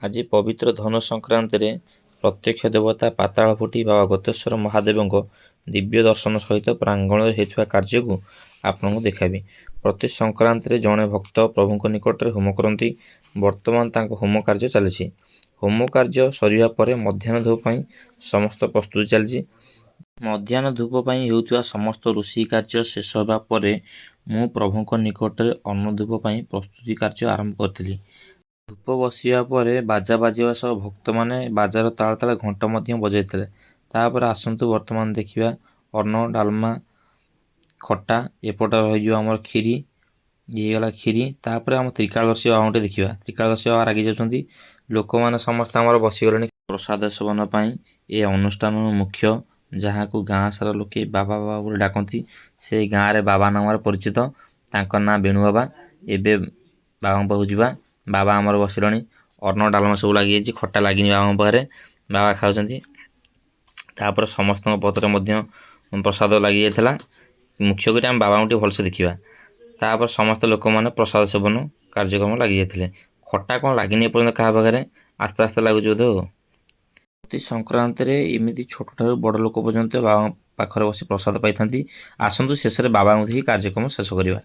ଆଜି ପବିତ୍ର ଧନୁ ସଂକ୍ରାନ୍ତିରେ ପ୍ରତ୍ୟକ୍ଷ ଦେବତା ପାତାଳ ଫୁଟି ବାବା ଗତେଶ୍ୱର ମହାଦେବଙ୍କ ଦିବ୍ୟ ଦର୍ଶନ ସହିତ ପ୍ରାଙ୍ଗଣରେ ହେଉଥିବା କାର୍ଯ୍ୟକୁ ଆପଣଙ୍କୁ ଦେଖାଇବି। ପ୍ରତି ସଂକ୍ରାନ୍ତିରେ ଜଣେ ଭକ୍ତ ପ୍ରଭୁଙ୍କ ନିକଟରେ ହୋମ କରନ୍ତି। ବର୍ତ୍ତମାନ ତାଙ୍କ ହୋମ କାର୍ଯ୍ୟ ଚାଲିଛି। ହୋମ କାର୍ଯ୍ୟ ସରିବା ପରେ ମଧ୍ୟାହ୍ନ ଧୂପ ପାଇଁ ସମସ୍ତ ପ୍ରସ୍ତୁତି ଚାଲିଛି। ମଧ୍ୟାହ୍ନ ଧୂପ ପାଇଁ ହେଉଥିବା ସମସ୍ତ ରୋଷେଇ କାର୍ଯ୍ୟ ଶେଷ ହେବା ପରେ ମୁଁ ପ୍ରଭୁଙ୍କ ନିକଟରେ ଅନ୍ନ ଧୂପ ପାଇଁ ପ୍ରସ୍ତୁତି କାର୍ଯ୍ୟ ଆରମ୍ଭ କରିଥିଲି। ଧୂପ ବସିବା ପରେ ବାଜା ବାଜିବା ସହ ଭକ୍ତମାନେ ବାଜାର ତାଳେ ତାଳେ ଘଣ୍ଟ ମଧ୍ୟ ବଜାଇଥିଲେ। ତାପରେ ଆସନ୍ତୁ ବର୍ତ୍ତମାନ ଦେଖିବା ଅନ୍ନ, ଡାଲମା, ଖଟା। ଏପଟେ ରହିଯିବ ଆମର କ୍ଷୀରି। ଇଏ ହେଇଗଲା କ୍ଷୀରି। ତାପରେ ଆମ ତ୍ରିକାଳଦର୍ଶୀ ବାବାଙ୍କୁ ଟିକେ ଦେଖିବା। ତ୍ରିକାଳଦର୍ଶୀ ବାବା ରାଗି ଯାଉଛନ୍ତି। ଲୋକମାନେ ସମସ୍ତେ ଆମର ବସିଗଲେଣି ପ୍ରସାଦ ସେବନ ପାଇଁ। ଏ ଅନୁଷ୍ଠାନର ମୁଖ୍ୟ, ଯାହାକୁ ଗାଁ ସାରା ଲୋକେ ବାବା ବାବା ବୋଲି ଡାକନ୍ତି, ସେ ଗାଁରେ ବାବା ନାମରେ ପରିଚିତ। ତାଙ୍କ ନାଁ ବେଣୁ ବାବା। ଏବେ ବାବାଙ୍କ ପାଖକୁ ଯିବା। ବାବା ଆମର ବସିଲେଣି। ଅନ୍ନ, ଡାଲମା ସବୁ ଲାଗିଯାଇଛି। ଖଟା ଲାଗିନି ବାବାଙ୍କ ପାଖରେ। ବାବା ଖାଉଛନ୍ତି। ତାପରେ ସମସ୍ତଙ୍କ ପତ୍ରରେ ମଧ୍ୟ ପ୍ରସାଦ ଲାଗିଯାଇଥିଲା। ମୁଖ୍ୟ କରି ଆମେ ବାବାଙ୍କୁ ଟିକେ ଭଲସେ ଦେଖିବା। ତାପରେ ସମସ୍ତ ଲୋକମାନେ ପ୍ରସାଦ ସେବନ କାର୍ଯ୍ୟକ୍ରମ ଲାଗିଯାଇଥିଲେ। ଖଟା କ'ଣ ଲାଗିନି ଏପର୍ଯ୍ୟନ୍ତ କାହା ପାଖରେ? ଆସ୍ତେ ଆସ୍ତେ ଲାଗୁଛି ବୋଧେ। ଆଉ ପ୍ରତି ସଂକ୍ରାନ୍ତିରେ ଏମିତି ଛୋଟଠାରୁ ବଡ଼ ଲୋକ ପର୍ଯ୍ୟନ୍ତ ବାବାଙ୍କ ପାଖରେ ବସି ପ୍ରସାଦ ପାଇଥାନ୍ତି। ଆସନ୍ତୁ, ଶେଷରେ ବାବାଙ୍କୁ ଦେଖି କାର୍ଯ୍ୟକ୍ରମ ଶେଷ କରିବା।